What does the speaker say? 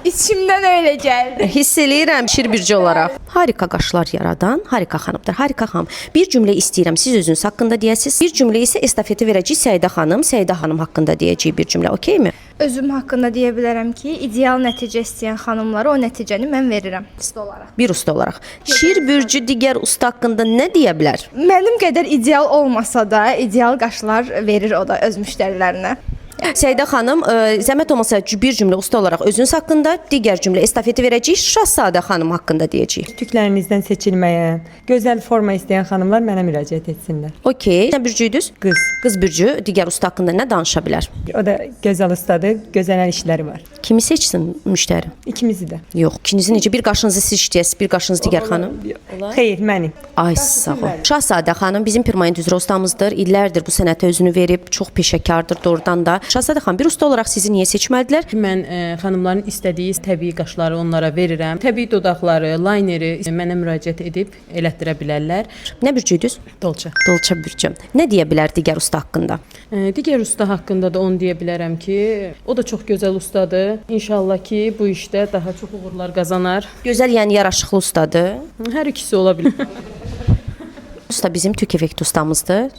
İçimdən öyle gəldi. Hiss eləyirəm şir bürcü olaraq. Harika qaşlar yaradan Harika xanımdır. Harika xanım. Bir cümlə istəyirəm siz özünüz haqqında deyəsiz. Bir cümlə isə estafeti verəcək Səidə xanım. Səidə xanım haqqında deyəcək bir cümlə, okeymi? Özüm haqqında deyə bilərəm ki, ideal nəticə istəyən xanımlara o nəticəni mən verirəm. Usta olaraq. Bir usta olaraq. Şir bürcü digər usta haqqında nə deyə bilər? Mənim qədər ideal olmasa da, ideal qaşlar verir o da öz müştərilərinə. Səidə xanım, zəhmət olmasa bir cümlə usta olaraq özünüz haqqında, digər cümlə estafeti verəcək Şahzadə xanım haqqında deyəcək. Tüklərinizdən seçilməyən, gözəl forma istəyən xanımlar mənə müraciət etsinlər. Okey. Nə bürcüydünüz? Qız. Qız bürcü digər usta haqqında nə danışa bilər? O da gözəl ustadır, gözəl əl işləri var. Kimi seçsin müştəri? İkimizi də. Yox, ikinizi necə bir qaşınızı siz işləyəsiz, bir qaşınızı digər xanım? Xeyr, mənim. Ay sağ ol. Şahzadə xanım bizim permanent üzrə ustamızdır. İllərdir bu sənətə özünü verib, çox peşəkardır doğrudan da. Şahzadə xanım, bir usta olaraq sizi niyə seçməlidirlər? Mən xanımların istədiyi təbii qaşları onlara verirəm. Təbii dodaqları, layneri mənə müraciət edib elətdirə bilərlər. Nə bürcüydünüz? Dolça. Dolça bürcü. Nə deyə bilər digər usta haqqında? Digər usta haqqında da onu deyə bilərəm ki, o da çox gözəl ustadır. İnşallah ki, bu işdə daha çox uğurlar qazanar. Gözəl, yəni yaraşıqlı ustadır. Hər ikisi ola bilər. Usta bizim tük effekti ustamızdır.